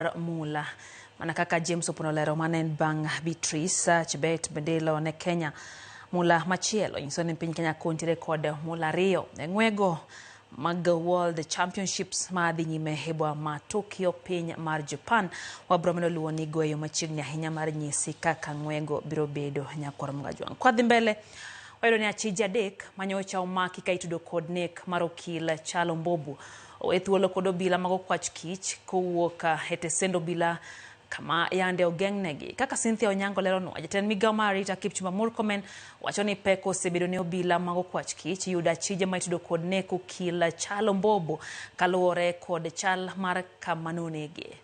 Mula mana kaka James Opondo olero mane en bang' Beatrice Chebet bende ne Kenya mula machielo nyiso ni piny Kenya kontiere kod mula ariyo e ng'wego mag World Championships ma dhi nyime e boma ma Tokyo piny mar Japan. Wabro medo luwo ni goyo machiegni ahinya mar nyisi kaka ng'wego biro bedo nyakwar Mgajwang'. Kwadhi mbele wayudo ni achije adek manyocha omaki ka itudo kod nek mar okil Kyalo Mbobu owe thuolo kod obila mag okwach kich kowuok e tesend obila kama yande ogeng'negi. Kaka Cynthia Onyango leronwa, jatend migawo mar arita Kipchumba Murkomen wacho ni pek osebedo ne obila mag okwach kich yudo achije ma itudo kod nek okil Kyalo Mbobu kaluwore kod chal mar kama nonege.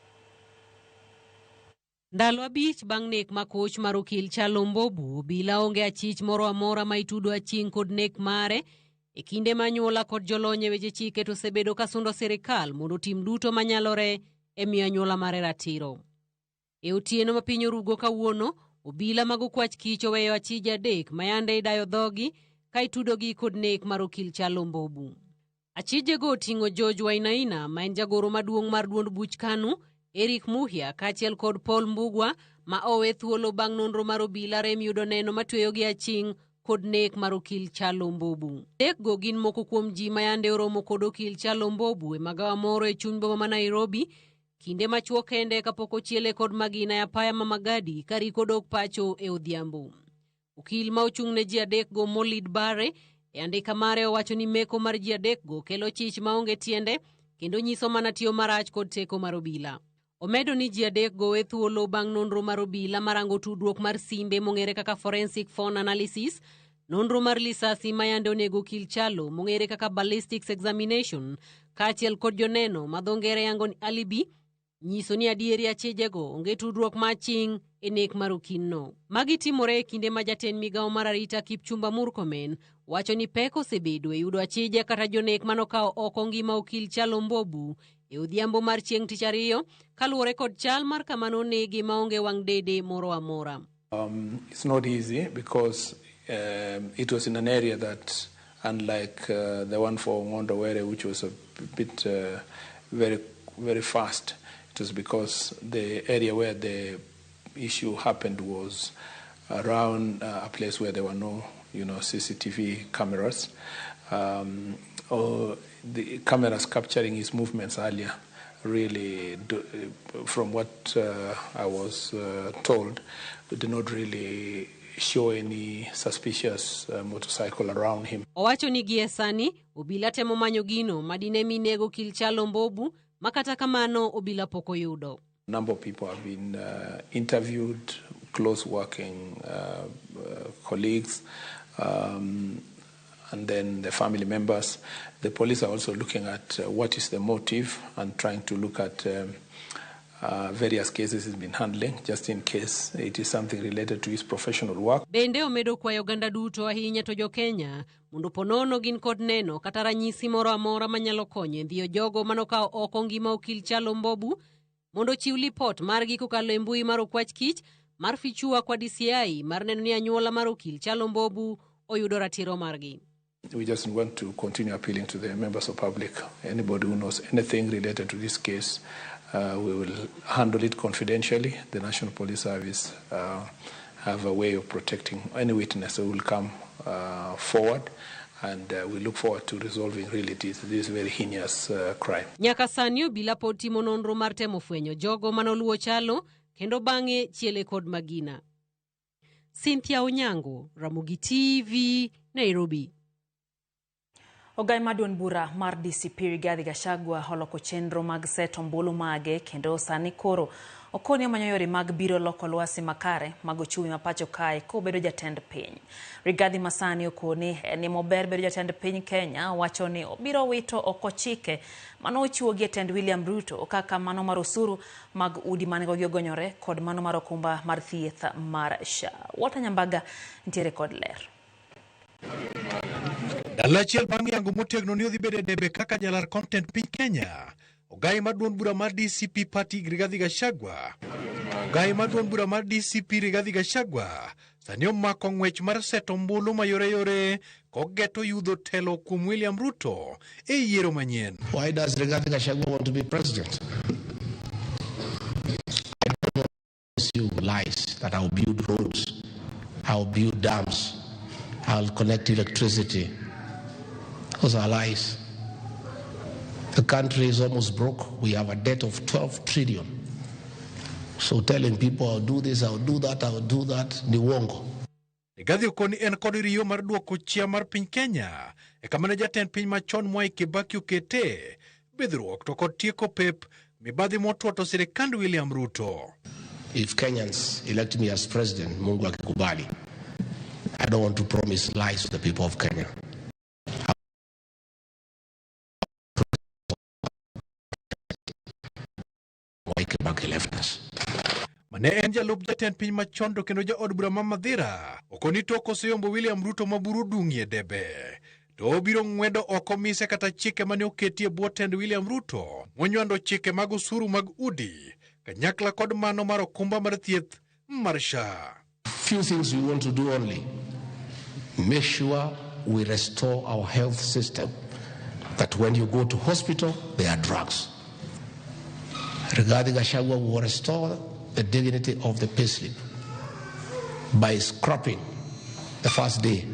Ndalo 5 bang' nek makoch mar okil Kyalo Mbobu, obila onge achich moro amora ma itudo aching' kod nek mare. E kinde ma anyuola kod jolony e weche chike to osebedo ka sundo sirikal mondo otim duto manyalore e miyo anyuola mare ratiro. E otieno ma piny orugo kawuono, obila mag okwach kich oweyo achije 3 ma yande idayo dhogi ka itudogi kod nek mar okil Kyalo Mbobu. Achijego oting'o George Wainaina ma en jagoro maduong' mar duond buch KANU, Eric Muhia kaachiel kod Paul Mbugua ma owe thuolo bang' nonro mar obila rem yudo neno matweyogi aching' kod nek mar okil Kyalo Mbobu. Adekgo gin moko kuom ji ma yande oromo kod okil Kyalo Mbobu e magawa moro e chuny boma ma Nairobi kinde machuok kende kapok ochiele kod magina e apaya ma Magadi kariko dok pacho e odhiambo. Okil ma ochung' ne ji adekgo Molid Bare e andika mare owacho ni meko mar ji adekgo kelo chich maonge tiende kendo nyiso mana tiyo marach kod teko mar obila. Omedo ni ji adekgo we thuolo bang' nonro mar obila marango tudruok mar simbe mong'ere kaka forensic phone analysis, nonro mar lisasi ma yande onego okil Kyalo mong'ere kaka ballistics examination, kaachiel kod joneno ma dho ngere yango ni alibi nyiso ni adieri achijego onge tudruok ma aching' e nek mar okinno. Magi timore e kinde ma jatend migawo mar arita Kipchumba Murkomen wacho ni pek osebedo e yudo achije kata jonek manokawo oko ngima okil Kyalo Mbobu e odhiambo mar chieng' tich ariyo kaluwore kod chal mar kama nonege maonge wang' dede moro amora. It's not easy because it was in an area that, unlike the one for Ong'ondo Were, which was a bit very, very fast, it was because the area where the issue happened was around a place where there were no, CCTV cameras, or the cameras capturing his movements earlier. Really, do, from what I was told, did not really show any suspicious motorcycle around him. Owacho ni gie sani obila temo manyo gino madine mi nego okil Kyalo Mbobu ma kata kamano obila pok oyudo. A number of people have been interviewed, close working colleagues, and then the family members. The police are also looking at what is the motive and trying to look at various cases he's been handling, just in case it is something related to his professional work. Bende omedo kwayo oganda duto ahinya to jo-Kenya mondo ponono gin kod neno kata ranyisi moro amora manyalo konyo e ndhiyo jogo manokawo oko ngima okil Kyalo Mbobu mondo ochiw lipot margi kokalo e mbui mar okwach kich mar fichua kwa DCI mar neno ni anyuola mar okil Kyalo Mbobu oyudo ratiro margi. We just want to continue appealing to the members of public. Anybody who knows anything related to this case, we will handle it confidentially. The National Police Service have a way of protecting any witness who will come forward, and we look forward to resolving really this very heinous crime. Nyaka sani obila pod timo nonro mar temo fwenyo jogo manoluwo Kyalo kendo bang'e chiele kod magina. Cynthia Onyango, Ramogi TV, Nairobi. Ogai mar duond bura mar DCP Rigathi Gachagua oloko chenro mag seto ombulu mage kendo sani koro okoni omanyo yore mag biro loko lwasi makare mag ochumi ma pacho kae kobedo jatend piny. Rigathi masani okoni en mober bedo jatend piny Kenya wacho ni obiro wito oko chike manochiwo gi e tend William Ruto kaka mano mar osuru mag udi manengogi ogonyore kod mano mar okumba mar thieth mar SHA. Walter Nyambaga ntiere kod ler. Ndalo achiel bang' yango motegno ni odhi bedo e debe kaka jalar kom tend piny Kenya, ogai mar duond bura mar DCP Party Rigathi Gachagua. Ogai mar duond bura mar DCP Rigathi Gachagua sani omako ng'wech mar seto ombulu mayoreyore kogeto yudho telo kuom William Ruto e yiero manyien. Why does Rigathi Gachagua want to be president? you lies that I'll build roads, I'll build dams, I'll connect electricity. Those are lies. The country is almost broke. We have a debt of 12 trillion. So telling people I'll do this, I'll do that, I'll do that, ni uongo. Rigathi okoni en kod riyo mar duoko chia mar piny Kenya e kama ne jatend piny machon Mwai Kibaki okete bidhruok to kod tieko pep mibadhi motwoto sirikand William Ruto. If Kenyans elect me as president, Mungu akikubali, I don't want to promise lies to the people of Kenya. Mwai Kibaki left us. Mane en jalup jatend piny machon to kendo jaod bura ma Mathira okoni tok oseyombo William Ruto ma buru dung'ie debe to obiro ng'wedo oko mise kata chike mane oketi e bwo tend William Ruto monywando chike mag osuru mag udi kanyakla kod mano mar okumba mar thieth mar SHA. Few things we want to do only. Make sure we restore our health system, that when you go to hospital, there are drugs. Rigathi Gachagua will restore the dignity of the payslip by scrapping the first day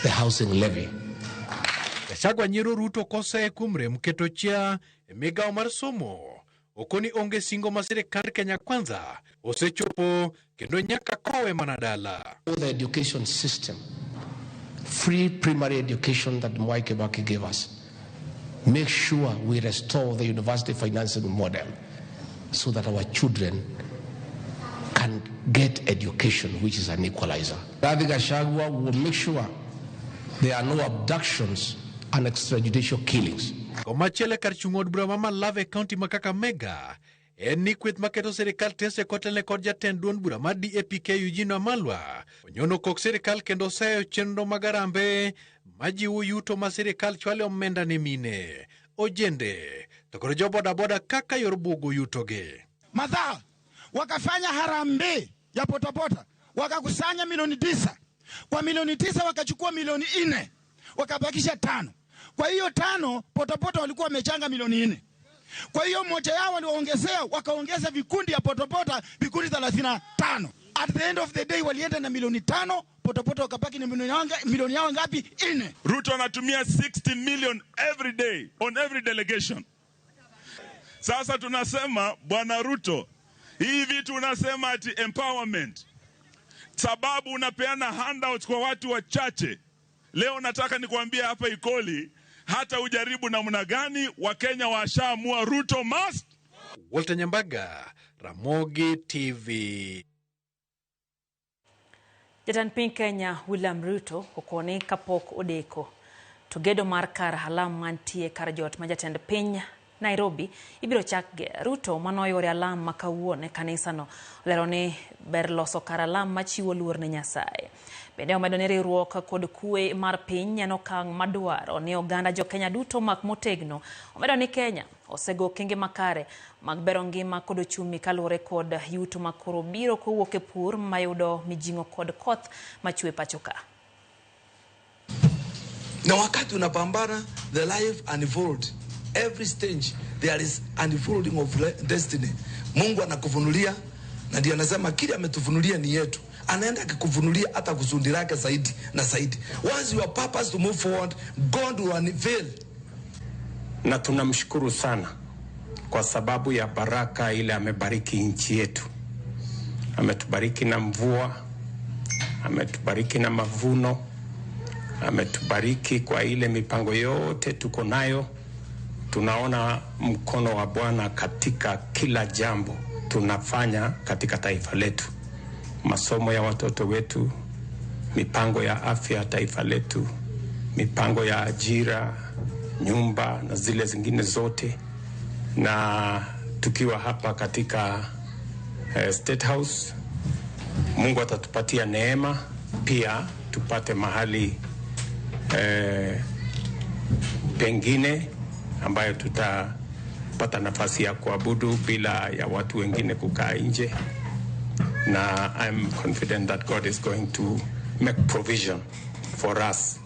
the housing levy. Gachagua nyiero Ruto koseye kuom rem keto chia e migawo mar somo. Okoni onge singo ma sirikand Kenya Kwanza osechopo kendo nyaka kowe mana dala. The education system, free primary education that Mwai Kibaki gave us, make sure we restore the university financing model so that our children can get education, which is an equalizer. Rigathi Gachagua will make sure there are no abductions and extrajudicial killings. Komachielo kar chung' od bura ma Malava e kaunti ma Kakamega en ni kweth maketo sirikal tese kotelne kod jatend duond bura mar DAP-K Eugene Wamalwa onyono kok sirikal kendo oseyo chenro mag arambe majiwo yuto ma sirikal chwale omenda ne mine, ojende to kod jo bodaboda kaka yor bugo yutogi. Madhaa wakafanya harambee ya potapota, wakakusanya milioni 9. Kwa milioni 9 wakachukua milioni 4, wakabakisha 5. Kwa hiyo 5 potapota walikuwa wamechanga milioni 4. Kwa hiyo mmoja yao waliwaongezea, wakaongeza vikundi ya potapota vikundi 35. At the end of the day walienda na milioni 5, potapota wakabaki na milioni yao ngapi? 4. Ruto anatumia 60 million every day on every delegation. Sasa tunasema Bwana Ruto, hii vitu unasema ati empowerment, sababu unapeana handouts kwa watu wachache. Leo nataka nikuambie hapa Ikoli, hata ujaribu namna gani, Wakenya washaamua Ruto must. Walter Nyambaga, Ramogi TV. Jatend piny Kenya William Ruto okoni kapok odeko to gedo mar kar alam mantie kar jot ma jatend piny Nairobi ibiro chak ger. Ruto manoyore alam ma kawuono e kanisano olero ni ber loso kar alam machiwo luor ne Nyasaye. Bende omedo ni riwruok kod kwe mar piny en okang' madwaro ni oganda jo Kenya duto mak motegno. Omedo ni Kenya osego okenge makare mag bero ngima kod ochumi kaluwore kod yuto makoro biro kowuok e pur mayudo mijing'o kod koth machwe pacho ka. Na wakati unapambana, the life unfold. Every stage there is unfolding of destiny. Mungu anakufunulia na ndiye anasema kile ametufunulia ni yetu. Anaenda akikufunulia hata kusudi lake zaidi na zaidi. Once your purpose to move forward, God will unveil. Na tunamshukuru sana kwa sababu ya baraka ile amebariki nchi yetu. Ametubariki na mvua, ametubariki na mavuno, ametubariki kwa ile mipango yote tuko nayo. Tunaona mkono wa Bwana katika kila jambo tunafanya katika taifa letu. Masomo ya watoto wetu, mipango ya afya ya taifa letu, mipango ya ajira, nyumba na zile zingine zote. Na tukiwa hapa katika State House, Mungu atatupatia neema pia tupate mahali pengine ambayo tutapata nafasi ya kuabudu bila ya watu wengine kukaa nje. Na I'm confident that God is going to make provision for us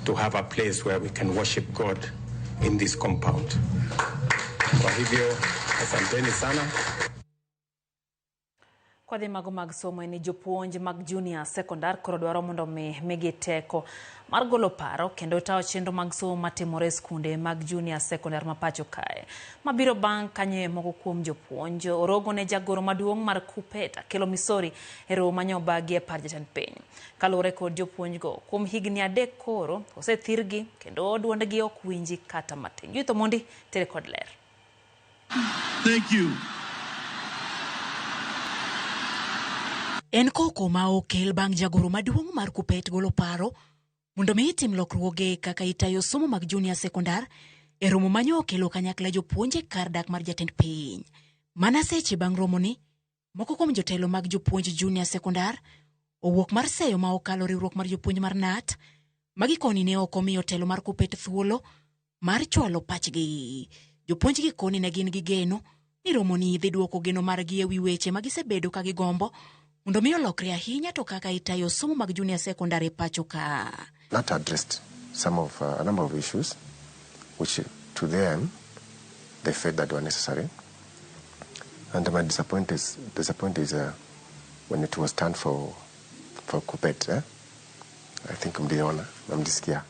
to have a place where we can worship God in this compound. Kwa hivyo asanteni sana. Kwadhi mago mag somo en ni jopuonj mag junior secondar koro dwaro mondo mi migi teko mar golo paro kendo tayo chenro mag somo matimore e skunde mag junior secondar ma pacho kae. Mabiro bang' kanyo moko kuom jopuonj orogo ne jagoro maduong' mar KUPPET Akelo Misori e romo manyobagi e par jatend piny. Kaluwore kod jopuonjgo, kuom higni 3 koro osethirgi kendo duondgi ok winji kata matin. Judith Omondi tere kod ler. Thank you. En koko ma okel bang' jagoro maduong' mar KUPPET golo paro mondo mi itim lokruoge kaka itayo somo mag junior secondar e romo manyo okelo kanyakla jopuonj e kar dak mar jatend piny. Mana seche bang' romoni, moko kuom jotelo mag jopuonj junior secondar owuok mar seyo ma okalo riwruok mar jopuonj mar KNUT, ma gikoni ne ok omiyo telo mar KUPPET thuolo mar chwalo pachgi. Jopuonj gikoni ne gin gi geno ni romoni dhi duoko geno margi ewi weche ma gisebedo ka gigombo mondo mi olokre ahinya to kaka itayo somo mag junior secondary e pacho ka. That addressed some of a number of issues which to them they felt that were necessary. And my disappointment is when it was turned for KUPPET. I think mliona na mlisikia.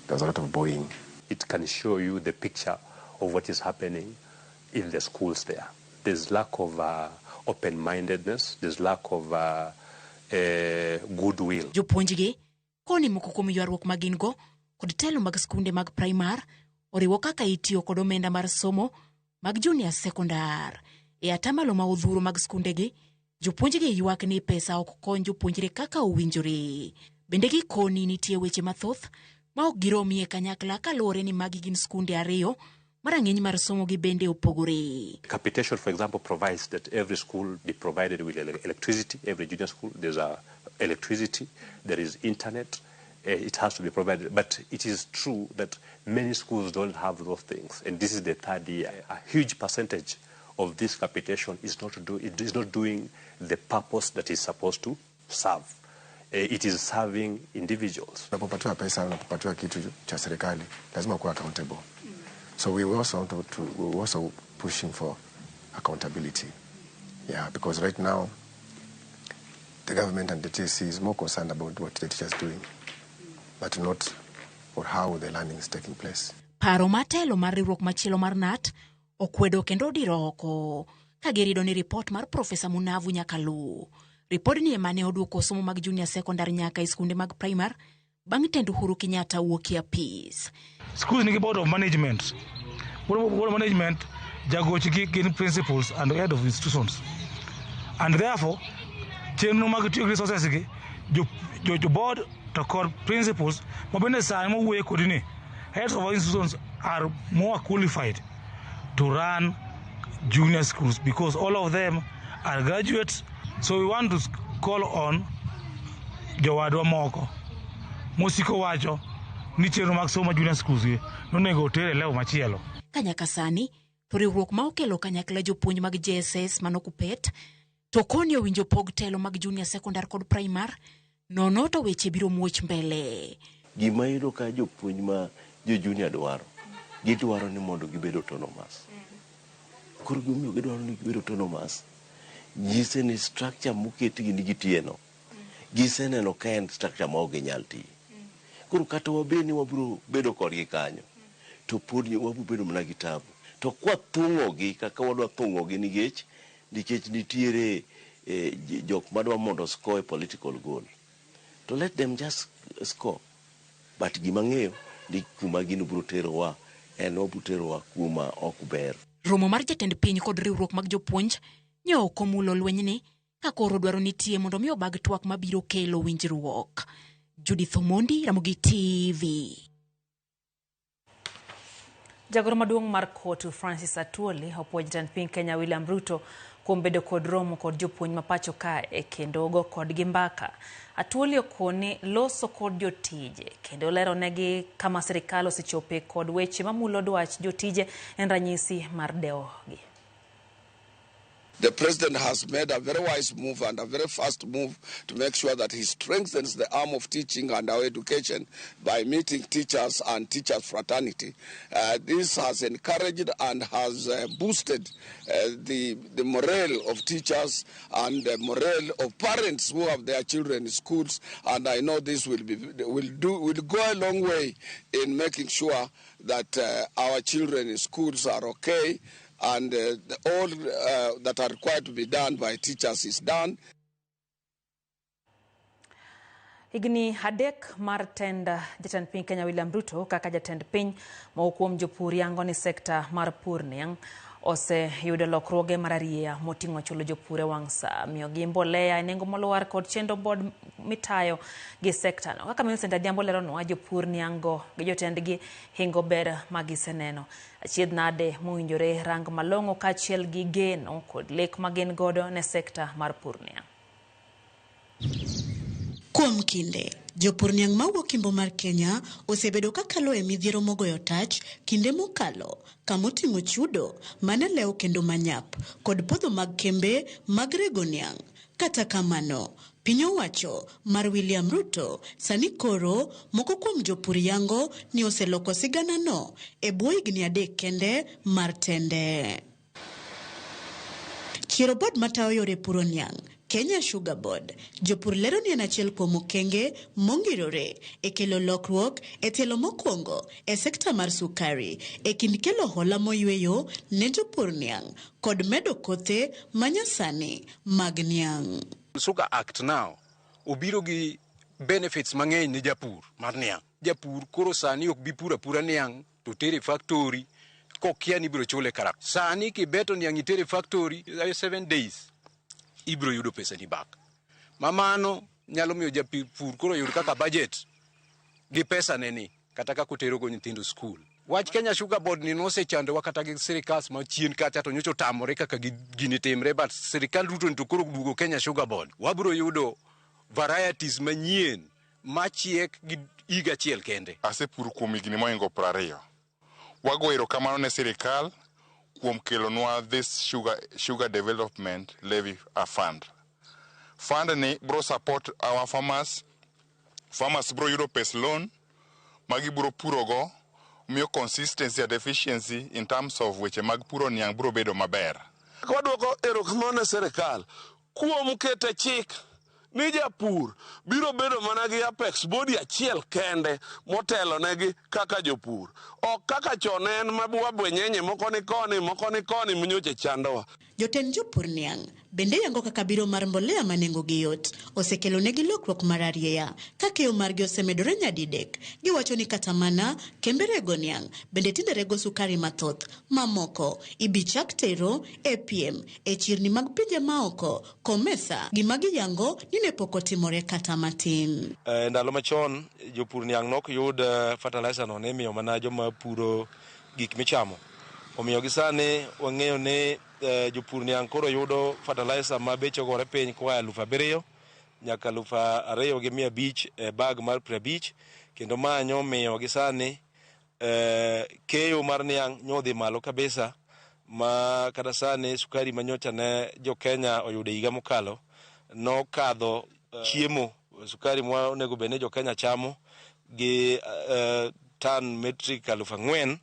There was a lot of booing. It can show you the picture of what is happening in the schools there. There's lack of open-mindedness, there's lack of goodwill. Jopuonjgi koni moko kuom ywaruok ma gin go kod telo mag skunde mag primar oriwo kaka itiyo kod omenda mar somo mag junior secondar. E atamalo ma odhuro mag skundegi, jopuonjgi ywak ni pesa ok kony jopuonjre kaka owinjore. Bende gikoni nitie weche mathoth ma ok giromie kanyakla kaluwore ni magi gin skunde ariyo marang'iny mar somo gi bende opogore. Capitation, for example, provides that every school be provided with electricity. Every junior school, there's electricity, there is internet. It has to be provided. But it is true that many schools don't have those things. And this is the third year. A huge percentage of this capitation is not doing the purpose that is supposed to serve. It is serving individuals. Unapopatiwa pesa, unapopatiwa kitu cha serikali, lazima kuwa accountable. So we also want to we're also pushing for accountability. Yeah, because right now the government and the TSC is more concerned about what the teachers doing, but not for how the learning is taking place. Paro matelo mar riwruok machielo mar KNUT okwedo kendo odiro oko ka girido ni ripot mar Profesa Munavu nyaka luw. Ripodni ema ne oduoko somo mag junior secondary nyaka e skunde mag primar bang' tend Uhuru Kenyatta wuok e apis. Schools nigi board of management. Board of management jagochgi gin principals and head of institutions. And therefore, chenro mag tiyo gi resources gi jo board to kod principals ma bende sani mowuoye kodi ni heads of institutions are more qualified to run junior schools because all of them are graduates. So we want to call on jowadwa moko mosiko wacho ni chenro mag somo junior schools gi nonego oter e level machielo. Ka nyaka sani to riwruok ma okelo kanyakla jopuonj mag JSS mano KUPPET to koni owinjo pog telo mag junior secondary kod primar nono to weche biro muoch mbele. Gima iyudo ka jopuonj ma jo junior dwaro, gidwaro ni mondo gibed autonomous. Koro gimomiyo gidwaro ni gibed autonomous, nyise ni structure moketgi ni gitiyeno, giseneno ka en structure ma ok ginyal tiyo. Koro kata wabed ni wabiro bedo kodgi kanyo, to pod wabiro bedo mana gi tabu. To kwathung'ogi kaka wadwa thung'ogi nikech nitiere jok madwa mondo score a political goal, to let them just score. But gima ng'eyo ni kuma gino biro terowa en wabiro terowa kuma ok ber. Romo mar jatend piny kod riwruok mag jopuonj ne ok omulo lwenyni ka koro dwaro nitie mondo mi obag twak mabiro kelo winjruok. Judith Omondi, Ramogi TV. Jagoro maduong' mar KOTU Francis Atwoli opuonjo jatend piny Kenya William Ruto kuom bedo kod romo kod jopuonj ma pacho kae kendo go kodgi mbaka. Atwoli okoni loso kod jotije kendo leronegi kama sirikal osechope kod weche mamulo dwach jotije en ranyisi mar dewogi. The president has made a very wise move and a very fast move to make sure that he strengthens the arm of teaching and our education by meeting teachers and teachers fraternity. This has encouraged and has boosted the morale of teachers and the morale of parents who have their children in schools, and I know this will go a long way in making sure that our children in schools are okay, and all that are required to be done by teachers is done. Higni adek mar tend jatend piny Kenya William Ruto kaka jatend piny moko kuom jopur yango ni sekta mar pur niang' oseyudo lokruoge mararieya moting'o chulo jopur e wang' saa, miyogi mbolea e nengo molwar kod chenro board mitayo gi sekta no. Kaka Millicent Adhiambo leronwa, jopur niang' go gi jotendgi hingo ber magiseneno. Achiedh nade mowinjore rang malong'o kaachiel gi geno kod lek magin godo ne sekta mar pur niang'. Kuom kinde, jopur niang' mawuok Imbo mar Kenya osebedo kakalo e midhiero mogoyo tach kinde mokalo kamoting'o chudo mane lew kendo manyap kod podho mag kembe mag rego niang'. Kata kamano, piny owacho mar William Ruto sani koro moko kuom jopur yango ni oseloko siganano e bwo higni 3 kende mar tende. Chiero board matayo yore puro niang', Kenya Sugar Board, jopur lero ni en achiel kuom okenge mongirore e kelo lokruok e tielo mokwongo e sekta mar sukari e kind kelo hola moyweyo ne jopur niang' kod medo kothe manyasani mag niang'. Sugar Act now obiro gi benefits mang'eny ne japur mar niang'. Japur koro sani ok bi puro apura niang' to tere factory kokia ni ibiro chule kara. Sani kibeto niang' itere factory 7 days ibiro yudo pesa ni back. Mamano nyalo miyo japur koro yud kaka budget gi pesa ne ni kata kaka otero go nyithindo school. Wach Kenya Sugar Board ni nosechandowa kata gi sirikal machien kacha to nyocha otamore kaka gini timre, but sirikal Ruto ni to koro duogo Kenya Sugar Board. Wabiro yudo varieties manyien machiek gi higa achiel kende. Asepuro kuom higni mohingo 20. Wago erokamano ne sirikal kuom kelonwa this sugar development levy fund. Fund ni bro support our farmers. Farmers bro yudo pes loan magi bro purogo, miyo consistency and efficiency in terms of weche mag puro niang' bro bedo maber. Wadwoko erokamano ne sirikal kuom kete chik ni japur biro bedo mana gi apex body achiel kende motelo negi kaka jopur. Ok kaka chon en mabwenyenye moko ni koni moko ni koni minyoche chandowa. Jotend jopur niang' bende yango kaka biro mar mbolea ma nengogi yot osekelo negi lokruok mar arieya ka keyo margi osemedore nyadidek. Giwacho ni kata mana kembe rego niang' bende tinde rego sukari mathoth mamoko ibi chak tero e piem e chirni mag pinje maoko komesa gima giyango ni ne pok otimore kata matin. Ndalo machon jopur niang' nok yud fertilizer no ne imiyo mana joma puro gik michamo. Omiyo gi sani wang'eyo ni jopur niang' koro yudo fertilizer ma beche ogore piny koa 7,000 nyaka 2,500 e bag mar 50, kendo ma nyomiyo gi sani keyo mar niang' nyodhi malo kabisa ma kata sani sukari manyocha ne jo Kenya oyudo higa mokalo nokadho chiemo sukari ma onego bed ni jo Kenya chamo gi tan metric 4,000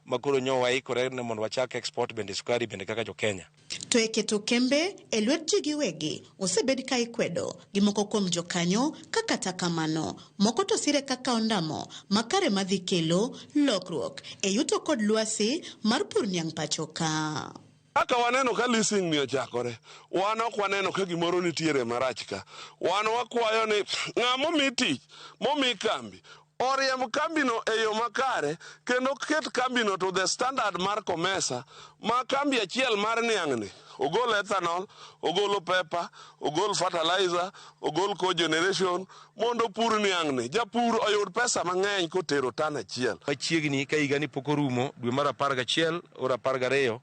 ma koro nyo waikore ne mondo wachak export bende sukari bende kaka jo Kenya. To e keto kembe e lwet ji giwegi osebed ka ikwedo gi moko kuom jokanyo ka kata kamano moko to sire kaka ondamo makare madhi kelo lokruok e yuto kod lwasi mar pur niang' pacho ka. Kaka waneno ka leasing ni ochakore, wan ok waneno ka gimoro nitiere marach ka. Wan wakwayo ni ng'ama omi tich, momi kambi, oriemb kambino e yo makare kendo ket kambino to the standard mar Komesa ma kambi achiel mar niang'ni ogol ethanol, ogol pepper, ogol fertilizer, ogol cogeneration mondo pur niang'ni. Japur oyud pesa mang'eny kotero tan achiel. Machiegni ka higani pok orumo dwe mar 11 or 12,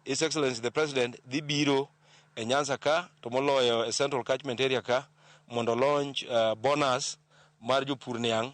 His Excellency the President dhi biro e Nyanza ka to moloyo e Central Catchment Area ka mondo launch bonus mar jopur niang'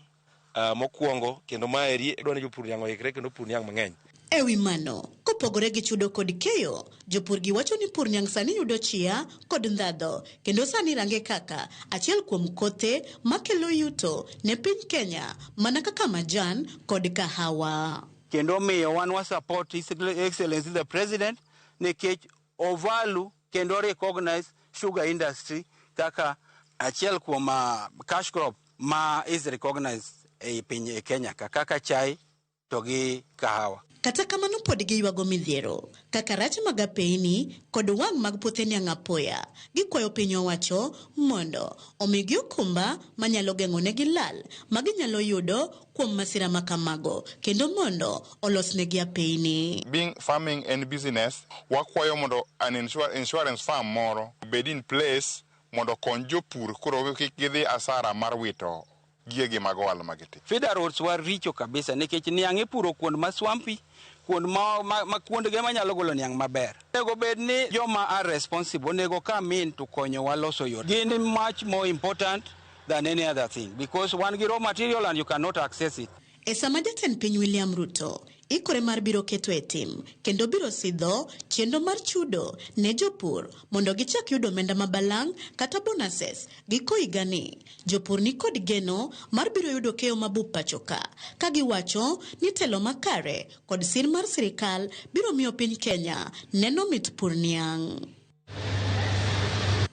mokwongo, kendo maeri idwa ni jopur niang' oikre kendo pur niang' mang'eny. Ewi mano, kopogore gi chudo kod keyo, jopur gi wacho ni pur niang' sani yudo chia kod ndhadho kendo sani range kaka achiel kuom kothe makelo yuto ne piny Kenya mana kaka majan kod kahawa. Kendo miyo wan wa support His Excellency the President nikech o value kendo recognize sugar industry kaka achiel kuom cash crop ma is recognized e piny e Kenya ka kaka chai to gi kahawa. Kata kamano pod giywago midhiero kaka rach mag apeini kod wang' mag puothe niang' apoya. Gikwayo piny owacho mondo omigi okumba manyalo geng'onegi lal ma ginyalo yudo kuom masira ma kamago kendo mondo olosnegi apeini. Being farming en business, wakwayo mondo an insurance firm moro obed in place mondo okony jopur koro kik gidhi asara mar wito gigegi mag ohala ma gitimo. Feeder roads wa richo kabisa nikech niang' ipuro kuond ma swampy, kuond ma kuondge manyalo golo niang' maber. Onego bed ni joma are responsible onego come in to konyowa loso yore. Gin much more important than any other thing because wan gi raw material and you cannot access it. E sama jatend piny William Ruto ikore mar biro keto e tim kendo biro sidho chenro mar chudo ne jopur mondo gichak yudo omenda ma balang' kata bonuses giko higani. Jopur ni kod geno mar biro yudo keyo mabup pacho ka giwacho ni telo makare kod sir mar sirikal biro miyo piny Kenya neno mit pur niang'.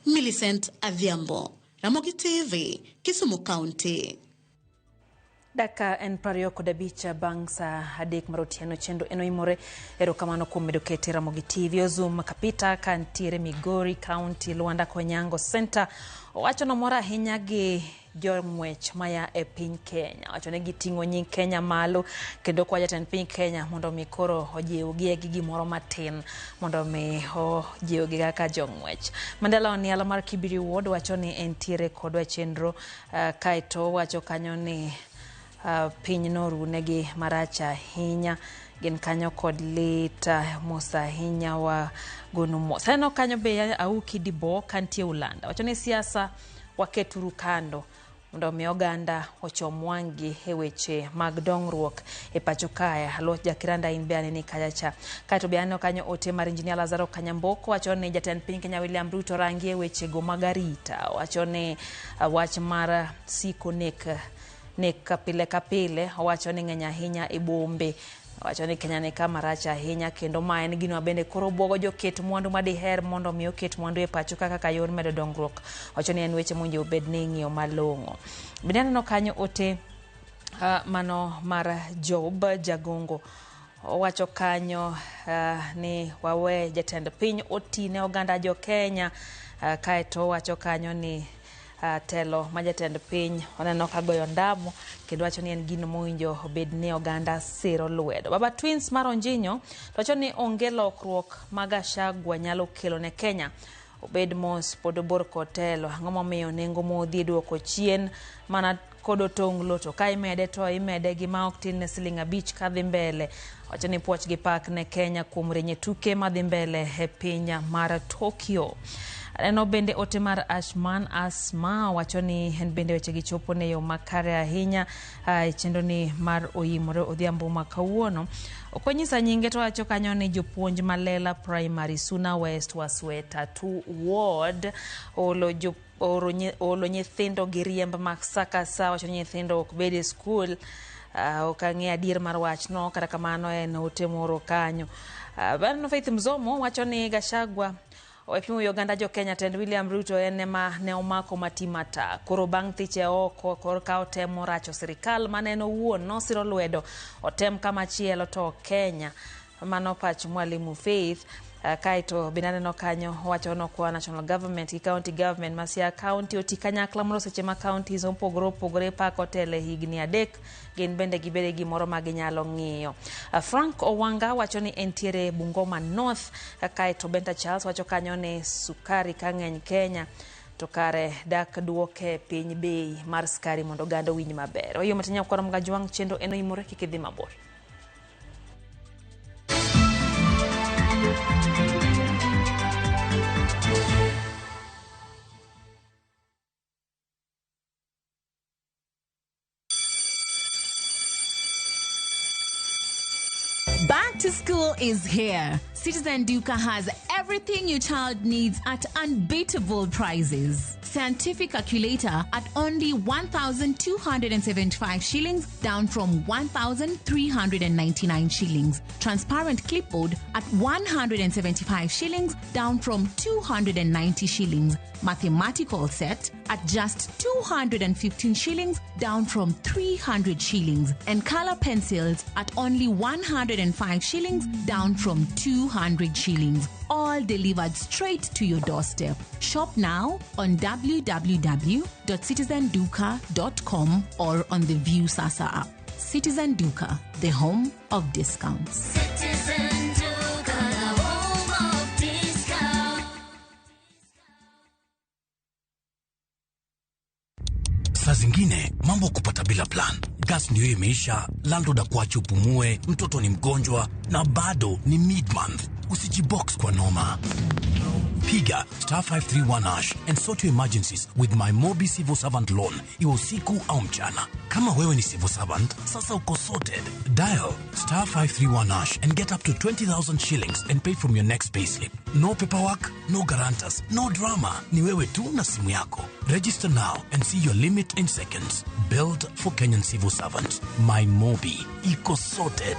Millicent Adhiambo, Ramogi TV, Kisumu County. Dakika en 25 bang' saa 3 mar otieno chenro en oimore. Erokamano kuom medo kete Ramogi TV. Ozum Kapita ka ntiere Migori County, Luanda Konyango Center owacho nomor ahinya gi jong'wech maya e piny Kenya. Owacho ni giting'o nying Kenya malo kendo kwa jatend piny Kenya mondo mi koro ojiwgi gi gimoro matin mondo mi ojiwgi kaka jong'wech. Mandela Oniala mar Kibiri Ward wacho ni entiere kodwa chenro kaeto wacho kanyo ni piny norunegi marach ahinya, gin kanyo kod lit mos ahinya wa gonu mos. Aneno kanyo be Auki Dibo kantie Ulanda wacho ni siasa waketuru kando mondo mi oganda ochom wang'gi e weche mag dongruok e pacho kae. Aluoch Jakiranda in be aneni kacha cha. Kaeto be aneno kanyo ote mar Injinia Lazaro Kanyamboko wacho ni jatend piny Kenya William Ruto rangi e wechego mag arita. Wacho ni wach mar siko nek pile ka pile owacho ni ng'eny ahinya e bombe. Owacho ni Kenya ni kama rach ahinya kendo ma en gino bende koro buogo joket mwandu madiher mondo mi oket mwandu e pacho kaka yor medo dongruok. Owacho ni en weche mowinjo obed ni ing'iyo malong'o. Bende aneno kanyo ote mano mar Job Jagongo. Owacho kanyo ni wawe jatend piny oti ne oganda jo Kenya. Kaeto owacho kanyo ni telo ma jatend piny oneno ka goyo ndamo kendo wacho ni en gino mowinjo obed ni oganda siro lwedo. Baba Twins mar Onjinyo wacho ni onge lokruok ma Gachagua nyalo kelo ne Kenya. Obed mos pod obor kod telo. Ang'o momiyo nengo modhi duoko chien mana kod otonglo to ka imede to imede gi ma ok tin ne siling 5 kadhi mbele. Wacho ni puoch gi pak ne Kenya kuom renye tuke madhi mbele e piny mar Tokyo. Aneno bende ote mar Ashman Asma wacho ni en bende weche gi chopo ne yo makare ahinya e chenro ni mar oyimore odhiambo ma kawuono. Ok onyisa nyinge to wacho kanyo ni jopuonj Malela Primary Suna West Wasweta 2 Ward olo nyithindo gi riemb mag sakasa. Wacho ni nyithindo ok bed e skul. Ok ang'e adier mar wachno, kata kamano en ote moro kanyo. Aneno Faith Mzomo wacho ni Gachagua owepimo wi oganda jo Kenya tend William Ruto en ema ne omako matimata. Koro bang' thiche oko korka otemo racho sirikal mane en owuon nosiro lwedo otem kama chielo to Kenya. Mano pach Mwalimu Faith. Kaeto bende aneno kanyo wacho nokwa national government gi county government ma Siaya County oti kanyakla mondo seche ma counties mopogore opogore pako telo higni 3 gin bende gibede gimoro ma ginyalo ng'iyo. Frank Owanga wacho ni entiere Bungoma North. Kaeto Benta Charles wacho kanyo ni sukari ka ng'eny Kenya to kare dak duoke piny bei mar sukari mondo oganda owinj maber. Oyo matinya kwaro mga chenro en oimore kik idhi mabor. Bank to school is here. Citizen Duka has everything your child needs at unbeatable prices. Scientific calculator at only 1,275 shillings, down from 1,399 shillings. Transparent clipboard at 175 shillings, down from 290 shillings. Mathematical set at just 215 shillings, down from 300 shillings. And color pencils at only 105 shillings, down from 200 shillings. All delivered straight to your doorstep. Shop now on www.citizenduka.com or on the View Sasa app. Citizen Duka, the home of discounts. Citizen Duka, the home of discount. Saa zingine mambo kupata bila plan. Gas ndio imeisha, landlord akuache upumue, mtoto ni mgonjwa na bado ni mid month. Usijibox kwa noma. Piga star 531 hash and sort your emergencies with my Mobi Civil Servant Loan, iwe usiku au mchana. Kama wewe ni civil servant, sasa uko sorted. Dial star 531 hash and get up to 20,000 shillings and pay from your next payslip. No paperwork, no guarantors, no drama. Ni wewe tu na simu yako. Register now and see your limit in seconds. Built for Kenyan civil servants. My Mobi. Iko sorted.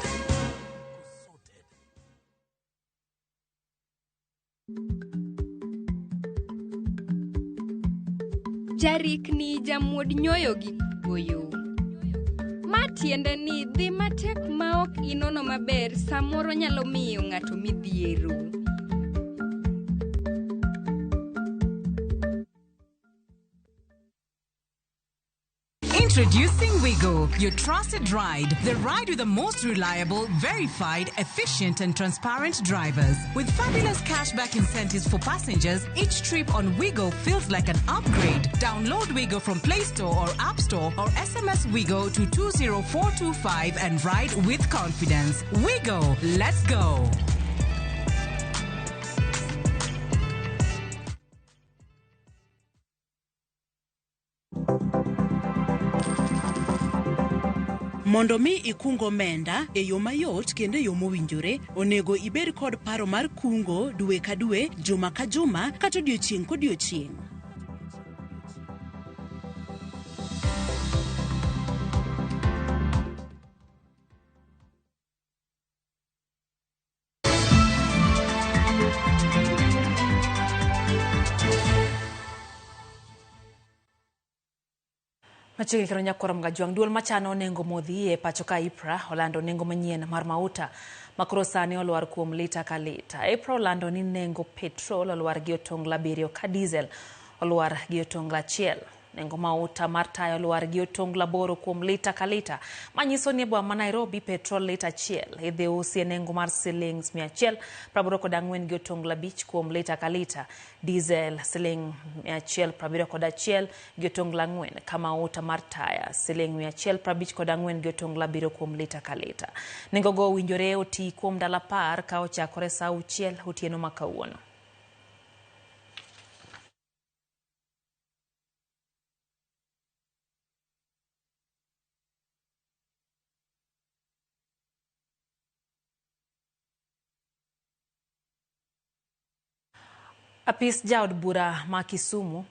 Jarikni jamuod nyoyo gi goyo. Ma tiende ni dhi matek ma ok inono maber samoro nyalo miyo ng'ato midhiero. Introducing Wigo, your trusted ride. The ride with the most reliable, verified, efficient, and transparent drivers. With fabulous cashback incentives for passengers, each trip on Wigo feels like an upgrade. Download Wigo from Play Store or App Store or SMS Wigo to 20425 and ride with confidence. Wigo, let's go. Mondo mi ikung omenda e yo mayot kendo e yo mowinjore, onego ibed kod paro mar kungo dwe ka dwe, juma ka juma, kata odiochieng' kodiochieng'. Machiegni kendo nyakwar Mgajwang' duol machano nengo modhi e pacho ka IPRA olando nengo manyien mar mauta makoro sani olwar kuom lita ka lita. IPRA olando ni nengo petrol olwar gi otonglo 7 ka diesel olwar gi otonglo 1. Nengo mauta mar taya olwar gi otonglo 8 kuom lita ka lita, manyiso ni e boma ma Nairobi petrol lita 1 idhi usi e nengo mar siling 184 gi otonglo 5 kuom lita ka lita, diesel siling 171 gi otonglo 4 ka mauta mar taya siling 154 gi otonglo 7 kuom lita ka lita. Nengo go owinjore oti kuom ndalo 10 ka ochakore saa 6 otieno ma kawuono. Apis jaod bura ma Kisumu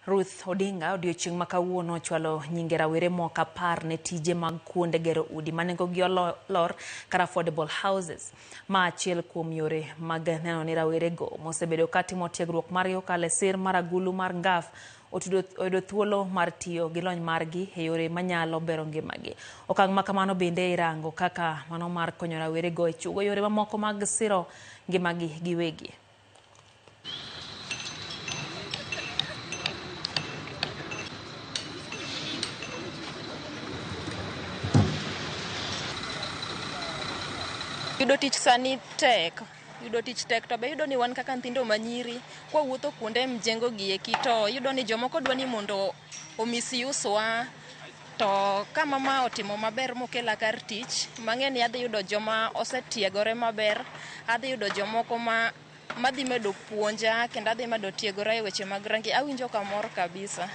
Ruth Odinga odiochieng' ma kawuono ochwalo nyinge rawere moko 10 ne tije mag kuonde gero udi ma nengogi olor kar affordable houses. Ma achiel kuom yore mag neno ni rawerego mosebedo katimo tiegruok margi kokalo e sir mar agulu mar NGAF oyudo thuolo mar tiyo gi lony margi e yore manyalo bero ngimagi. Okang' ma kamano bende irango kaka mano mar konyo rawerego e chugo yore mamoko mag siro ngimagi giwegi. Yudo tich sani tek, yudo tich tek to be yudo ni wan kaka nyithindo manyiri kwa wuotho kuonde mjengo gi eki to yudo ni jomoko dwa ni mondo omisuse wa, to ka mama otimo maber mokela kar tich mang'e ni adhi yudo joma osetiegore maber, adhi yudo jomoko ma madhi medo puonja kendo adhi medo tiegora e weche mag rangi. Awinjo kamor kabisa.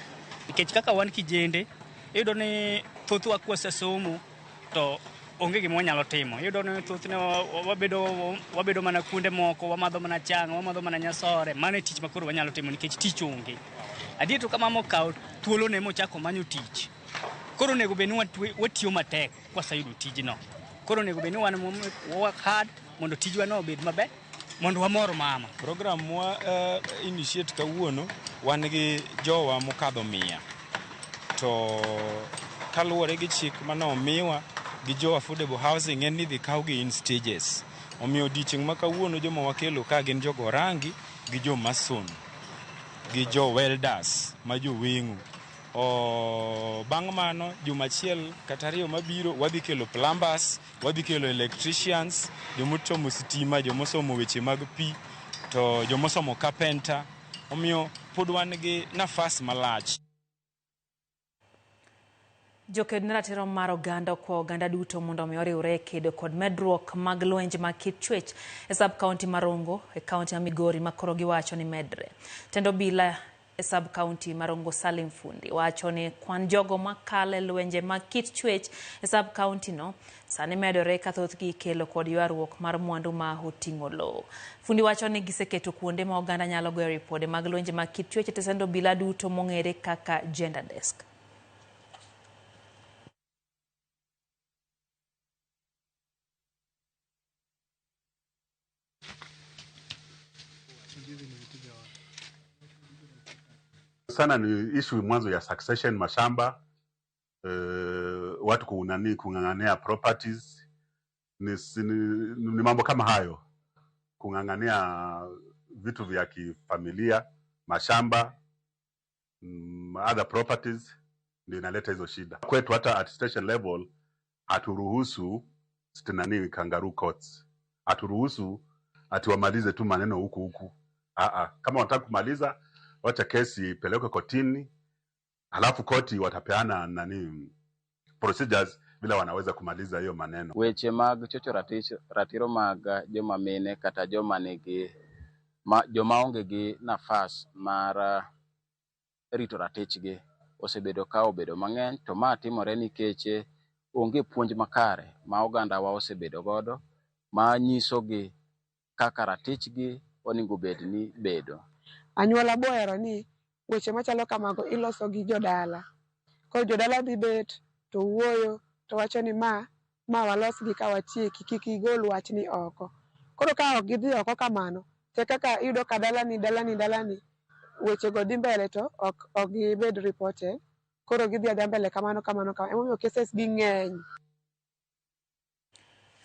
Nikech kaka wan kijende, iyudo ni thothwa kwasesomo to onge gima wanyalo timo. Iyudo ni thothne wabedo mana kuonde moko, wamadho mana chang', wamadho mana nyasore. Mano e tich ma koro wanyalo timo nikech tich onge. Adier to ka mama okawo thuolone mochako manyo tich, koro onego bed ni watiyo matek kwaseyudo tijno. Koro onego bed ni wan work hard mondo tijwa no obed maber mondo wamor mama. Program mwa initiate kawuono wan gi jowa mokadho 100 to kaluwore gi chik mane omiwa gi jo affordable housing en ni idhi kawgi in stages. Omiyo odiochieng' ma kawuono joma wakelo ka gin jogo rangi gi jo mason gi jo welders ma joweng'o. Bang' mano juma achiel kata ariyo mabiro wadhi kelo plumbers, wadhi kelo electricians, jomosomo sitima, jomosomo weche mag pi, to jomosomo carpenter. Omiyo pod wan gi nafas malach. Joked ne ratiro mar oganda okwayo oganda duto mondo omi oriwre e kedo kod medruok mag lwenje mag kit chwech e sub county ma Rongo e kaunti ma Migori ma koro giwacho ni medre. Tend obila e sub county ma Rongo Salim Fundi wacho ni kwan jogo makalo e lwenje mag kit chwech e sub county no sani medore ka thothgi ikelo kod ywaruok mar mwandu ma oting'o lowo. Fundi wacho ni giseketo kuonde ma oganda nyalo goyo ripode mag lwenje mag kit chwech e tesend obila duto mong'ere kaka gender desk. Sana ni issue mwanzo ya succession mashamba, watu kunani kung'ang'ania properties ni mambo kama hayo, kung'ang'ania vitu vya kifamilia, mashamba, other properties ndio inaleta hizo shida kwetu. Hata at station level haturuhusu nani kangaroo courts, haturuhusu ati wamalize tu maneno huku huku. Kama wanataka kumaliza, wacha kesi ipelekwe kotini, halafu koti watapeana nani procedures vile wanaweza kumaliza hiyo maneno. Weche mag chocho ratiro mag joma mine kata joma nigi joma onge gi nafas mar rito ratichgi osebedo ka obedo mang'eny, to ma timore nikech onge puonj makare ma ogandawa osebedo godo ma nyisogi kaka ratichgi onego bed ni bedo. Anyuola bohero ni weche machalo kamago iloso gi jodala. Koro jodala dhi bet to wuoyo to wacho ni ma walos gi ka watieki, kik igol wachni oko. Koro ka ok gidhi oko kamano, te kaka iyudo ka dalani dalani dalani weche go dhi mbele to ok gibed reported. Koro gidhi adhiya mbele kamano kamano kamano. Emomiyo cases gi ng'eny.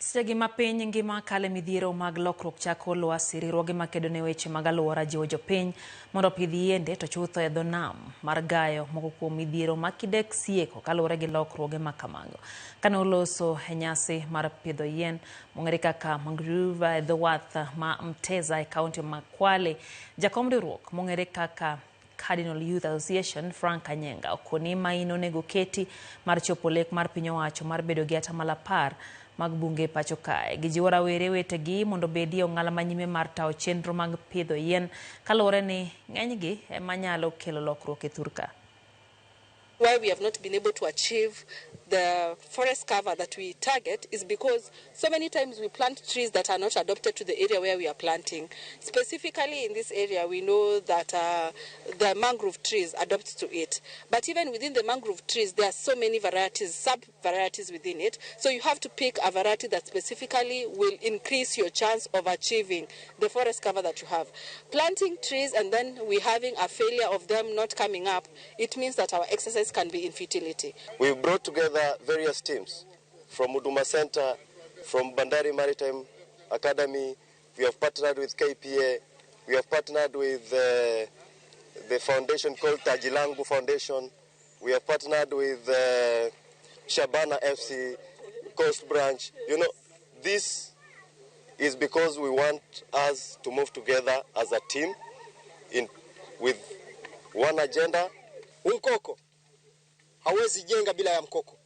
Sechegi ma piny ngima kale midhiero mag lokruok chako lwasi, riwruoge makedo ne weche mag alwora jiwo jopiny mondo opidh yiende to chutho e dho nam mar gayo moko kuom midhiero ma kidek sieko kaluwore gi lokruoge ma kamago. Kane oloso e nyasi mar pidho yien mong'ere kaka mangrove e dho wath ma Mteza e kaunti ma Kwale, jakom riwruok mong'ere kaka Cardinal Youth Association Frank Anyenga okoni maino onego keti mar chopo lek mar piny owacho mar bedo gi 10% mag bunge pacho kae. Gijiwo rawere wetegi mondo obedi e ong'ala manyime mar tawo chenro mag pidho yien kaluwore ni ng'enygi ema nyalo kelo lokruok e thurka. Why we have not been able to achieve the forest cover that we target is because so many times we plant trees that are not adopted to the area where we are planting. Specifically in this area, we know that the mangrove trees adopt to it. But even within the mangrove trees, there are so many varieties, sub-varieties within it. So you have to pick a variety that specifically will increase your chance of achieving the forest cover that you have. Planting trees and then we having a failure of them not coming up, it means that our exercise can be infertility. We've brought together various teams from Huduma Center, from Bandari Maritime Academy. We have partnered with KPA. We have partnered with the foundation called Tajilangu Foundation. We have partnered with Shabana FC, Coast Branch. You know, this is because we want us to move together as a team with one agenda. Mkoko hawezi jenga bila ya mkoko.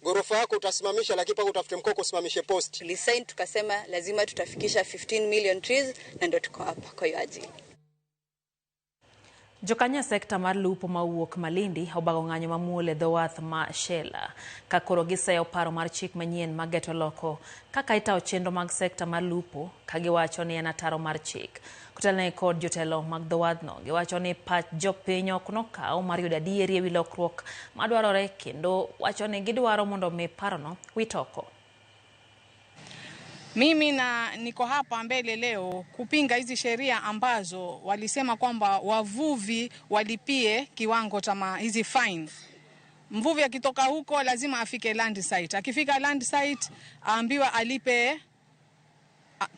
Gorofa yako utasimamisha, lakini paka utafute mkoko usimamishe post. Tulisign tukasema lazima tutafikisha 15 million trees na ndio tuko hapa kwa hiyo ajili. Jokanyo e sekta mar lupo mawuok Malindi obago ng'anyo mamuol e dho wath ma Shela ka koro giseyo paro mar chik manyien mageto loko kaka itayo chenro mag sekta mar lupo ka giwacho ni en ataro mar chik. Kotelnegi kod jotelo mag dho wadhno, giwacho ni pach jopiny ok nokaw mar yudo adieri ewi lokruok madwarore kendo wacho ni gidwaro mondo mi parono wit oko. Mimi na niko hapa mbele leo kupinga hizi sheria ambazo walisema kwamba wavuvi walipie kiwango cha hizi fines. Mvuvi akitoka huko lazima afike land site. Akifika land site aambiwa alipe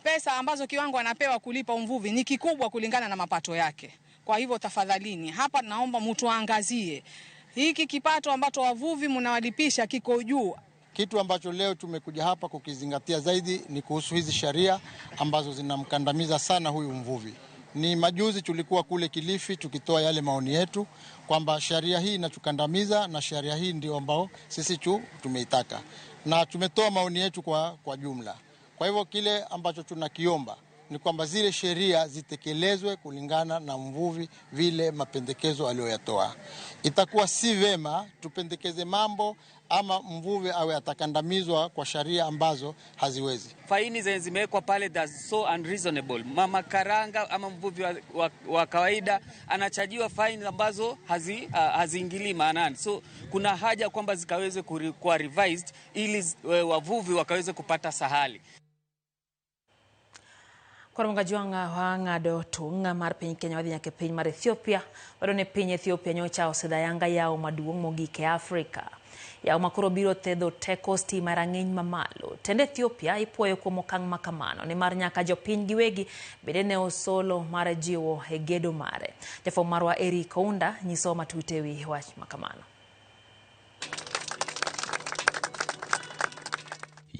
pesa ambazo kiwango anapewa kulipa mvuvi ni kikubwa kulingana na mapato yake. Kwa hivyo tafadhalini, hapa naomba mtuangazie hiki kipato ambacho wavuvi mnawalipisha kiko juu. Kitu ambacho leo tumekuja hapa kukizingatia zaidi ni kuhusu hizi sheria ambazo zinamkandamiza sana huyu mvuvi. Ni majuzi tulikuwa kule Kilifi tukitoa yale maoni yetu kwamba sheria hii inatukandamiza na sheria hii ndio ambao sisi tumeitaka. Na tumetoa maoni yetu kwa jumla. Kwa hivyo kile ambacho tunakiomba ni kwamba zile sheria zitekelezwe kulingana na mvuvi vile mapendekezo aliyoyatoa. Itakuwa si vema tupendekeze mambo ama mvuvi awe atakandamizwa kwa sheria ambazo haziwezi. Faini zenye zimewekwa pale, that's so unreasonable. Mama karanga ama mvuvi wa kawaida anachajiwa faini ambazo haziingilii maanani. So kuna haja kwamba zikaweze kuwa revised ili wavuvi wakaweze kupata sahali. Koro Mgajwanga wang'ado tung' mar piny Kenya wadhi nyaka e piny mar Ethiopia. Wado ne piny Ethiopia nyocha osidho ayanga yawo maduong' mogik e Afrika. Yawo makoro biro thedho teko stima e rang'iny mamalo. Tend Ethiopia ipuoyo kuom okang' makamano nimar nyaka jopiny giwegi bende ne osolo mar jiwo e gedo mare. Jafwambo marwa Eric Ounda nyisowa matut ewi wach makamano.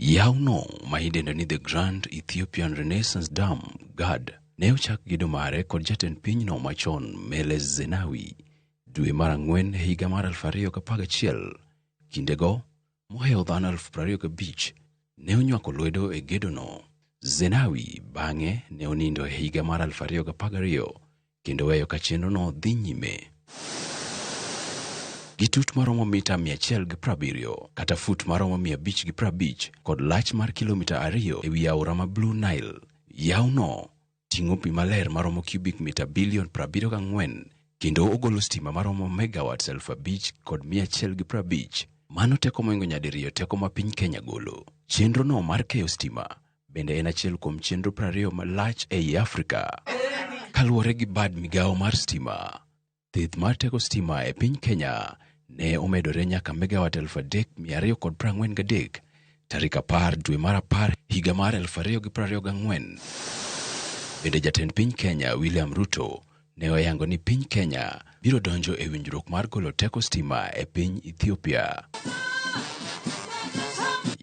Yawno ma idendo ni The Grand Ethiopian Renaissance Dam GAD ne ochak gedo mare kod jatend pinyno machon Meles Zenawi dwe mar 4 higa mar 2011. Kindego mohewo dhano 25,000 ne onywako lwedo e gedono. Zenawi bang'e ne onindo e higa mar 2012 kendo weyo ka chenrono dhi nyime. Gi tut maromo mita 170 kata fut maromo 550 kod lach mar kilomita 2 ewi aora ma Blue Nile. Yawno ting'o pi maler maromo cubic mita bilion 74 kendo ogolo stima maromo megawatts 5,150. Mano teko moingo nyadiriyo teko ma piny Kenya golo. Chenrono mar keyo stima bende en achiel kuom chenro 20 malach ei Afrika. Kaluwore gi bad migawo mar stima, thith mar teko stima e piny Kenya ne omedore nyaka megawatt 3,243 tarik 10 dwe mar 10 higa mar 2024. Bende jatend piny Kenya William Ruto ne oyango ni piny Kenya biro donjo e winjruok mar golo teko stima e piny Ethiopia.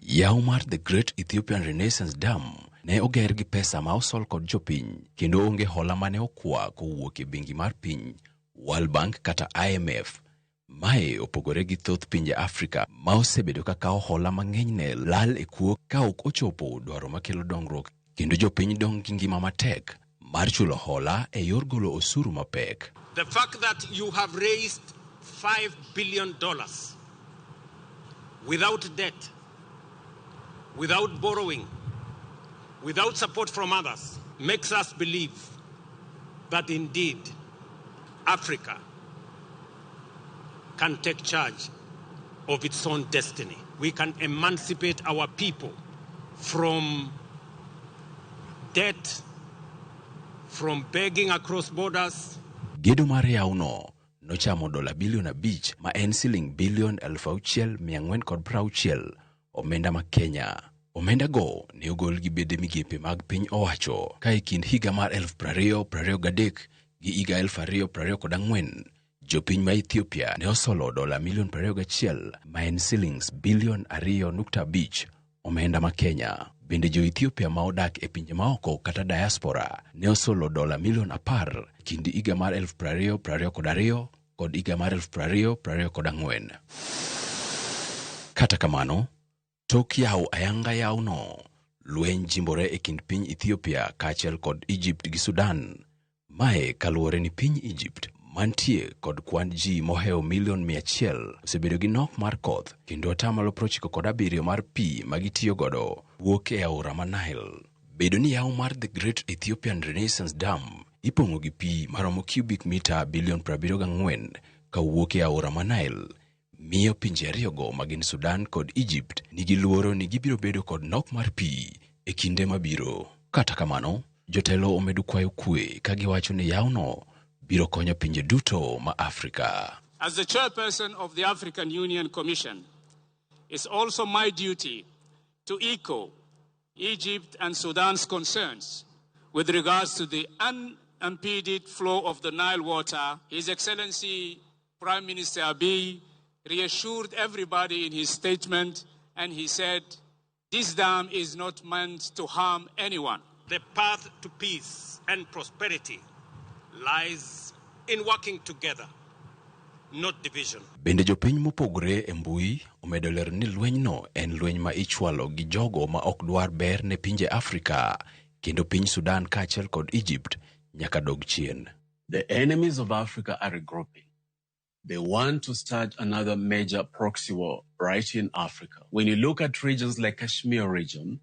Yawo mar The Great Ethiopian Renaissance Dam ne oger gi pesa ma osol kod jopiny kendo onge hola mane okwa kowuok e bengi mar piny, World Bank kata IMF. Mae opogore gi thoth pinje Afrika ma osebedo ka kawo hola mang'enyne lal e kuo ka ok ochopo dwaro makelo dongruok kendo jopiny dong' gi ngima matek mar chulo hola e yor golo osuru mapek. The fact that you have raised $5 billion without debt, without borrowing, without support from others, makes us believe that indeed Africa can take charge of its own destiny. We can emancipate our people from debt, from begging across borders. Gedo mar yawno nochamo $5 bilion ma en siling bilion 6,460 omenda ma Kenya. Omenda go ne ogol gi bede migepe mag piny owacho ka e kind higa mar 2023 gi higa 2024 jopiny ma Ethiopia ne osolo $21 million ma en silings bilion 2.5 omenda ma Kenya. Bende jo Ethiopia ma odak e pinje maoko kata diaspora ne osolo $10 million kind higa mar 2022 kod higa mar 2024. Kata kamano, tok yawo ayanga yawno, lweny jimbore e kind piny Ethiopia kaachiel kod Egypt gi Sudan. Mae kaluwore ni piny Egypt mantie kod kwand ji mohewo milion 100 osebedo gi nok mar koth kendo atamalo 97 mar pi ma gitiyo godo wuok e aora ma Nile. Bedo ni yawo mar The Great Ethiopian Renaissance Dam ipong'o gi pi maromo cubic mita bilion 74 kawuok e aora ma Nile miyo pinje ariyogo magin Sudan kod Egypt nigi luoro ni gibiro bedo kod nok mar pi e kinde mabiro. Kata kamano, jotelo omedo kwayo kwe ka giwacho ni yawono biro konyo pinje duto ma Afrika. As the chairperson of the African Union Commission, it's also my duty to echo Egypt and Sudan's concerns with regards to the unimpeded flow of the Nile water. His Excellency Prime Minister Abiy reassured everybody in his statement, and he said, this dam is not meant to harm anyone. The path to peace and prosperity lies in working together, not division. Bende jopiny mopogore e mbui omedo lero ni lwenyno en lweny ma ichwalo gi jogo ma ok dwar ber ne pinje Afrika kendo piny Sudan kaachiel kod Egypt nyaka dog chien. The enemies of Africa are regrouping. They want to start another major proxy war right in Africa. When you look at regions like Kashmir region,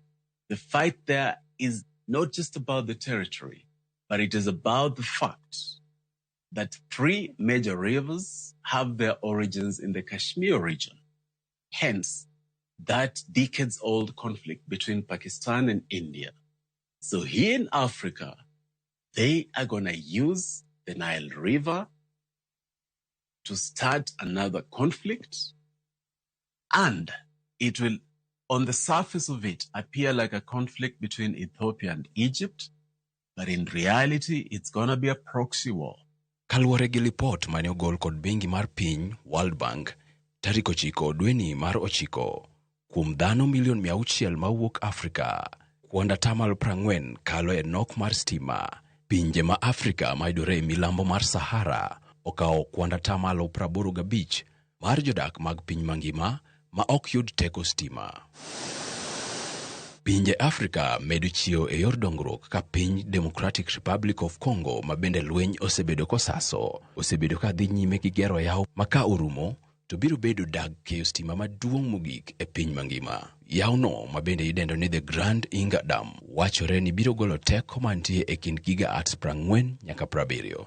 the fight there is not just about the territory, but it is about the fact that three major rivers have their origins in the Kashmir region. Hence, that decades-old conflict between Pakistan and India. So here in Africa, they are going to use the Nile River to start another conflict, and it will, on the surface of it, appear like a conflict between Ethiopia and Egypt, but in reality, it's going to be a proxy war. Kaluwore gi lipot mane ogol kod bengi mar piny World Bank tarik 9 dweni mar 9 kuom dhano milion 600 mawuok Afrika, kuond 40% kalo e nok mar stima. Pinje ma Afrika mayudore e milambo mar Sahara okawo kuond 85% mar jodak mag piny mangima ma ok yud teko stima. Pinje Afrika medo chiewo e yor dongruok ka piny Democratic Republic of Congo ma bende lweny osebedo kosaso osebedo ka dhi nyime gi gero yawo ma ka orumo to biro bedo dag keyo stima maduong' mogik e piny mangima. Yawono ma bende idendo ni The Grand Inga Dam wachore ni biro golo teko mantie e kind gigawatts 40 nyaka 70.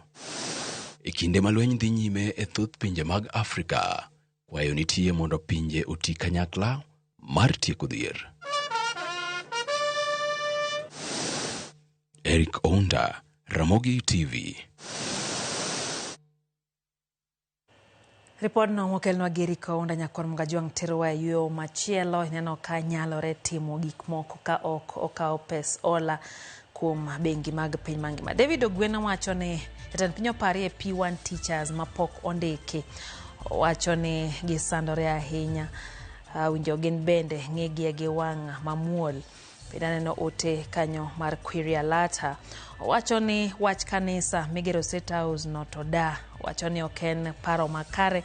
E kinde ma lweny dhi nyime e thoth pinje mag Afrika, kwayo nitie mondo pinje oti kanyakla mar tieko dhier. Eric Ounda, Ramogi TV. Ripodno mokelnwa gi Eric Ounda nyakwar Mgajwang' terowa e yo machielo. Ineno ka nyalore timo gik moko ka ok okawo pes ola kuom bengi mag piny mangima. David Ogweno wacho ni jatend piny oparie P1 teachers mapok ondiki. Owacho ni gisandore ahinya. Winjo gin bende ng'igie gi wang' mamuol. Bende aneno ote kanyo mar Query Alata. Owacho ni wach kanisa migero State House no to da. Owacho ni ok en paro makare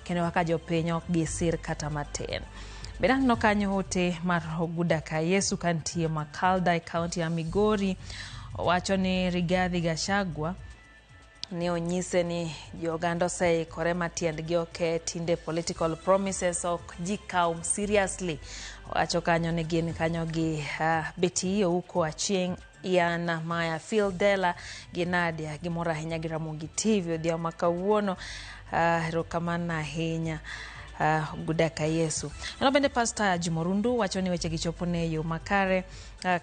kendo kaka jopiny ok gisir kata matin. Bende aneno kanyo ote mar Oguda ka Yesu kantie Makalda e kaunti ya Migori. Owacho ni Rigathi Gachagua ne onyise ni joganda oseikore ma tiendgi ok tinde political promises ok ji kaw seriously. Owacho kanyo ni gin kanyo gi Betty Ouko Achieng', Ian Maya, Phil Dela gi Nadia gimor ahinya gi Ramogi TV odhiambo ma kawuono. Erokamano ahinya. Gudaka Yesu. Ano bende Pastor Jumorundu wacho ni weche gichopo ne yo makare.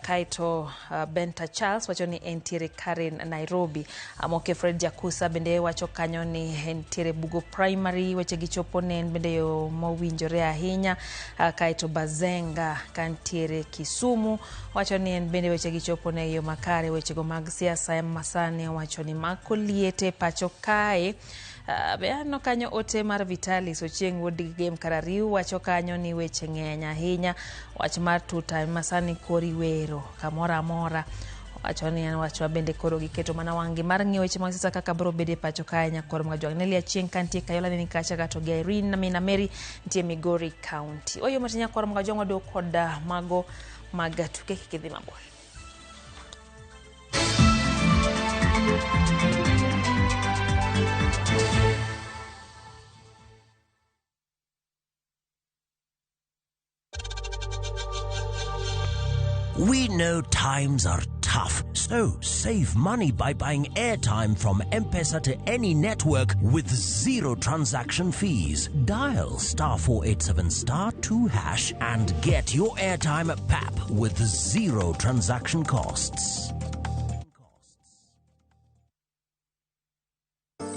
Kaito Benta Charles wacho ni entiere Karen Nairobi. Amoke Fred Jakusa bende wacho kanyo ni entiere Bugo Primary, weche gichopo ne en bende yo mowinjore ahinya. Kaito Bazenga kantiere Kisumu wacho ni en bende weche gichopo ne yo makare. Wechego mag siasa masani wacho ni mako liete pacho kae. Be aneno kanyo ote mar Vitalis Ochieng' wuod Game Karariu wacho kanyo ni weche ng'eny ahinya. Wach mar tuta masani kori wero kamoro amora. Wacho ni en wach ma bende koro giketo mana wang'gi mar ng'iyo weche mag siasa kaka biro bedo e pacho kae. Nyakwar Mgajwang' Nelly Achieng' kantie Kayola nini kacha kato gi Irene Mina Mary nitie Migori County. Oyo matin nyakwar Mgajwang' waduogo kod mago mag tuke kik idhi mabor. We know times are tough, so save money by buying airtime from M-Pesa to any network with zero transaction fees. Dial star 487 star 2 hash and get your airtime at PAP with zero transaction costs.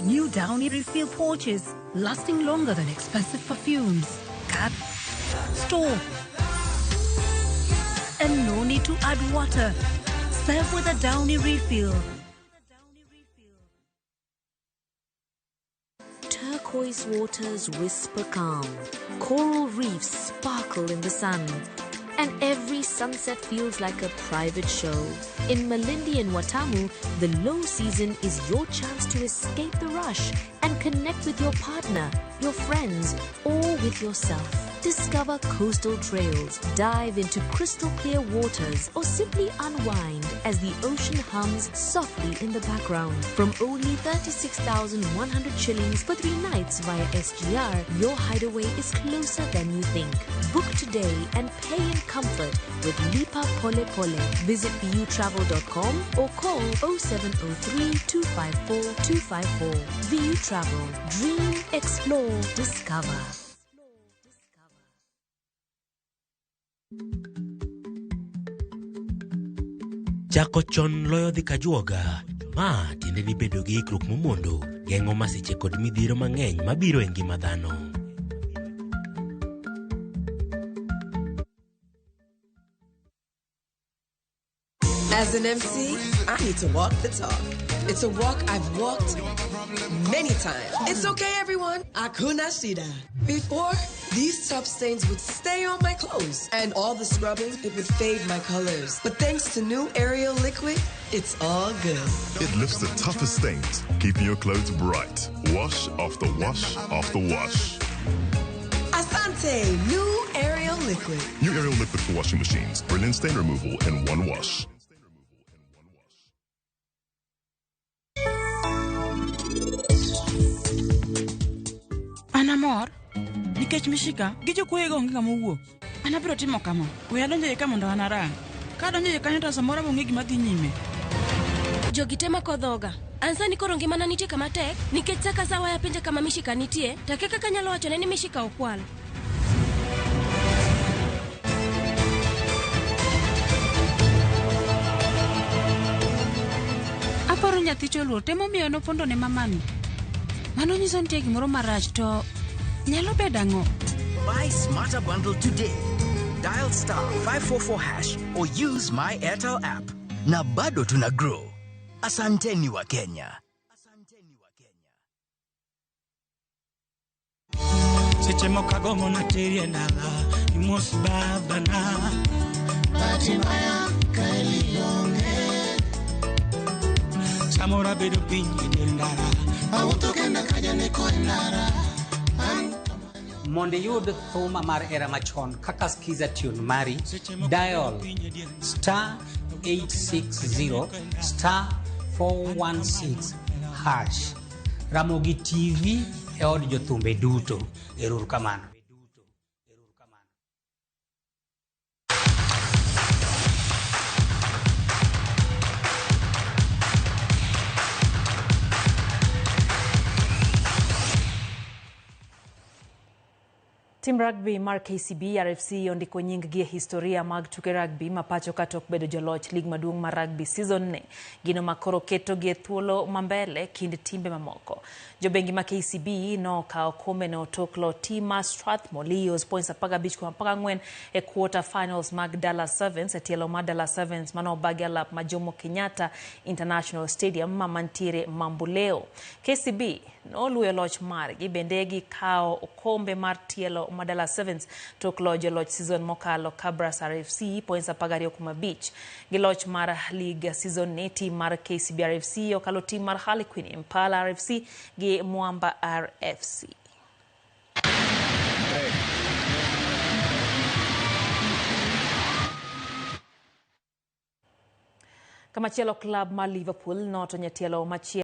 New Downy refill pouches, lasting longer than expensive perfumes. Cut, store, and no need to add water. Serve with a Downy refill. Turquoise waters whisper calm, coral reefs sparkle in the sun, and every sunset feels like a private show. In Malindi and Watamu, the low season is your chance to escape the rush and connect with your partner, your friends, or with yourself. Discover coastal trails, dive into crystal clear waters, or simply unwind as the ocean hums softly in the background. From only 36,100 shillings for 3 nights via SGR, your hideaway is closer than you think. Book today and pay in comfort with Lipa Pole Pole. Visit vutravel.com or call 0703 254 254. VU Travel. Dream, explore, discover. Chako chon loyo dhi kajuoga. Ma tiende ni bedo gi ikruok momondo geng'o masiche kod midhiero mang'eny mabiro e ngima dhano. As an MC, I need to walk the talk. It's a walk I've walked many times. It's okay, everyone. Hakuna shida. Before, these tough stains would stay on my clothes, and all the scrubbing, it would fade my colors. But thanks to new Ariel liquid, it's all good. It lifts the toughest stains, keeping your clothes bright. Wash after wash after wash. Asante, new Ariel liquid. New Ariel liquid for washing machines. Brilliant stain removal in one wash. An amor nikech mishika gi jokuoyego onge ng'ama owuok. An abiro timo kama, we adonjo iye ka mondo an arang. Ka adonjo iye kanyo to samoro abiro ng'e gima dhi nyime. Jogi te mako dhoga. An sani koro ngimana nitie kama tek nikech sa ka sa waya penja kama Mishika nitie, to akia kaka anyalo wachone ni Mishika okwal. Aparo nyathi choluor temo miyo nopondo ne mamani. Mano nyiso nitie gimoro marach to nyalo bedo ang'o? Buy Smarter Bundle today. Dial star 544 hash or use my Airtel app. Na bado tuna grow. Asanteni wa Kenya. Seche moko agombo nateri e dala, imos babana. Bahati mbaya kaeli onge. Samoro abedo piny e dier ndara. Awuotho kenda ka janeko e ndara. Mondo iyud thuma mar era machon kaka Skiza tune mari, dial star 860 star 416 hash. Ramogi TV e od jothumbe duto. Ero kamano. Tim rugby mar KCB RFC ondiko nying gi e historia mag tuke rugby ma pacho ka tok bedo joloch lig maduong' mar rugby season ne. Gino ma koro keto gi e thuolo mambele kind timbe mamoko. Jobengi ma KCB no okawo kombe no tok lo tim mar Strathmore Leos points 15-14 e quarter finals mag Dallas Sevens e tielo mar Dallas Sevens mano obagi alap ma Jomo Kenyatta International Stadium ma mantiere Mambuleo. KCB noluyo loch margi bende gikawo okombe mar tielo ma Dallas Sevens tok lojo joloch season mokalo Kabras RFC points 12.5. Gi loch mar league season ni tim mar KCB RFC okalo tim mar Harlequin, Impala RFC gi Mwamba RFC. Kamachielo club mar Liverpool notonyo tielo machielo.